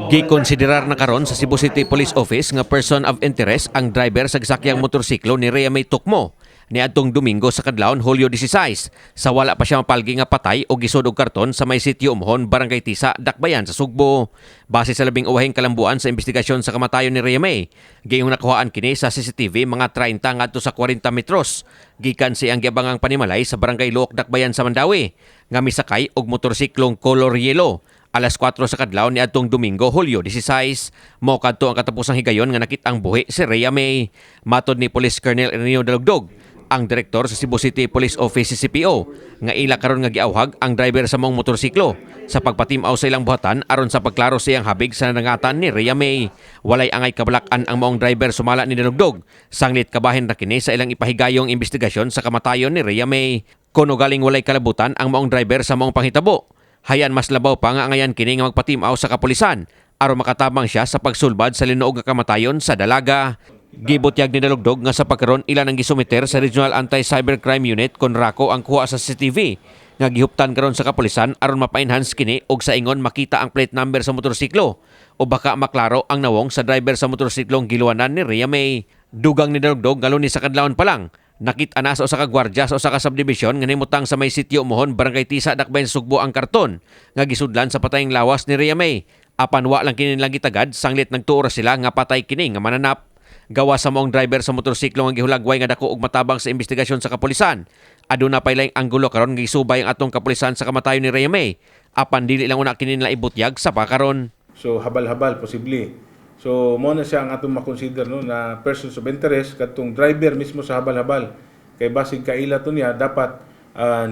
Gikonsiderar na karon sa Cebu City Police Office nga person of interest ang driver sa gisakyang motorsiklo ni Rhea May Tukmo niadtong Domingo sa kadlawon, Hulyo 16, sa wala pa siya mapalgi nga patay o gisod og karton sa may sitio Umhon, Barangay Tisa, Dakbayan sa Sugbo. Base sa labing uwahing kalambuan sa investigasyon sa kamatayon ni Rhea May, gayong nakuhaan kini sa CCTV mga 30 ngadto sa 40 metros gikan sa iyang giabangang panimalay sa Barangay Looc, Dakbayan sa Mandaue, nga misakay og motorsiklong color yellow alas 4 sa kadlaw ni adtong Domingo, Hulyo 16. Mao kadto ang katapusang higayon nga nakit-ang buhi si Rhea May. Matod ni Police Colonel Ireneo Dalugdog, ang direktor sa Cebu City Police Office, CCPO, nga ila karon nga giawhag ang driver sa maong motorsiklo sa pagpatimaw sa ilang buhatan aron sa pagklaro sa iyang habig sa nadangatan ni Rhea May. Walay angay kabalak-an ang maong driver, sumala ni Dalugdog. Sanglit kabahin ra kini sa ilang ipahigayong investigasyon sa kamatayon ni Rhea May. Kuno galing walay kalabutan ang maong driver sa maong panghitabo, hayan mas labaw pa nga angayan kini nga magpatimaw sa kapulisan aron makatabang siya sa pagsulbad sa linuog nga kamatayon sa dalaga. Gibutyag ni Dalugdog nga sa pagkaron ila nang gisumiter sa Regional Anti-Cybercrime Unit kon rako ang kuha sa CCTV nga gihuptan karon sa kapulisan aron mapa-enhance kini og sa ingon makita ang plate number sa motorsiklo o baka maklaro ang nawong sa driver sa motorsiklong giluwanan ni Rhea May. Dugang ni Dalugdog nga Lunes sa kadlawon pa lang, nakita na sa usa ka gwardiya sa usa ka subdivision nga nimutang sa may sitio Mohon, Barangay Tisa, Dakbayan, Sugbo ang karton nga gisudlan sa patayng lawas ni Rhea May. Apan wa lang kini nilang gitagad sanglit nagtuo ra sila nga patay kini nga mananap. Gawa sa maong driver sa motorsiklo nga gihulagway nga dako og matabang sa investigasyon sa kapulisan, aduna pay laing anggulo karon nga gisubay ang atong kapulisan sa kamatayon ni Rhea May. Apan dili lang una kini nila ibutyag sa pakaron. So habal-habal posible. So mo na siya ang atong makonsider, no, na persons of interest kadtong driver mismo sa habal-habal. Kay basig kaila to niya, dapat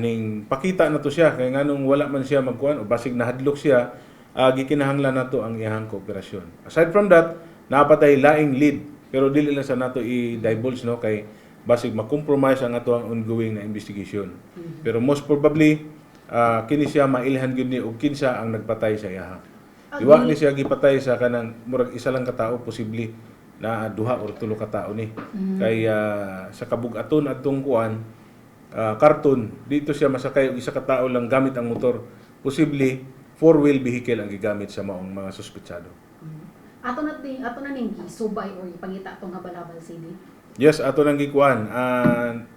ning pakita na to siya kay nganong wala man siya magkuan o basig nahadlok siya, gikinahanglan nato ang iyahang kooperasyon. Aside from that, naa pa tay laing lead pero dili lang sa nato i-divulge, no, kay basig ma-compromise ang ato ang ongoing na investigation. Pero most probably kini siya mailhan gyud ni og kinsa ang nagpatay sa iyaha. Di wa ni siya gipatay sa kanang murag isa lang ka tao, posible na duha or tulo ka tao ni. Kay sa kabug-aton adtong kuan karton, dito siya masakay og isa ka tao lang gamit ang motor. Posible four-wheel vehicle ang gigamit sa maong mga suspetsado. Ato na ning gisubay or ipangita atong habal-habal, CD? Yes, ato nang gikuan.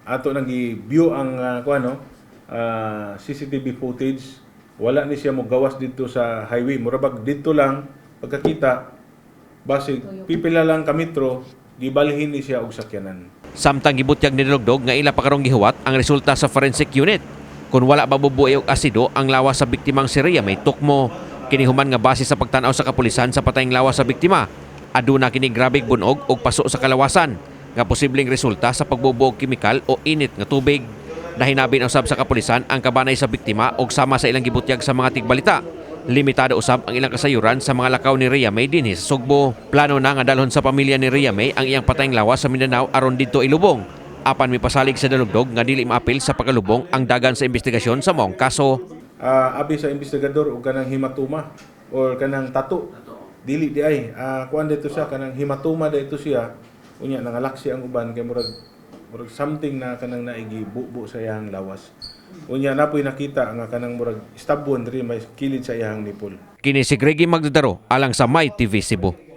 Ato nang gi-view ang kuan, no? CCTV footage. Wala ni siya mo gawas dito sa highway. Mura bag dito lang pagkakita, basig pipila lang ka metro gibalhin ni siya og sakyanan. Samtang gibutyag ni Dalugdog nga ila pa karong gihuwat ang resulta sa forensic unit kung wala mabubuhi og asido ang lawas sa biktimang si Rhea May Tukmo. Kini human nga base sa pagtan-aw sa kapulisan sa patayng lawas sa biktima, aduna kini grabeng bunog og paso sa kalawasan nga posibleng resulta sa pagbubuo og kemikal o init nga tubig. Nahinabin usab sa kapulisan ang kabanay sa biktima og sama sa ilang gibutyag sa mga tigbalita, limitado usab ang ilang kasayuran sa mga lakaw ni Rhea May dinhi sa Sugbo. Plano na nga dalhon sa pamilya ni Rhea May ang iyang patayng lawas sa Mindanao aron didto ilubong. Apan mipasalig sa Dalugdog nga dili maapil sa pagkalubong ang dagan sa investigasyon sa maong kaso. Abi sa investigador og kanang hematoma or kanang tattoo. Dili di ay kuan dito siya, kanang hematoma dito siya. Unya nangalaksi ang uban kay murag something na kanang naigi bubo sa iyang lawas. Unya napoy nakita nga kanang murag stab wound diri may kilid sa iyang nipple. Kini si Greggy Magdadaro alang sa My TV Cebu.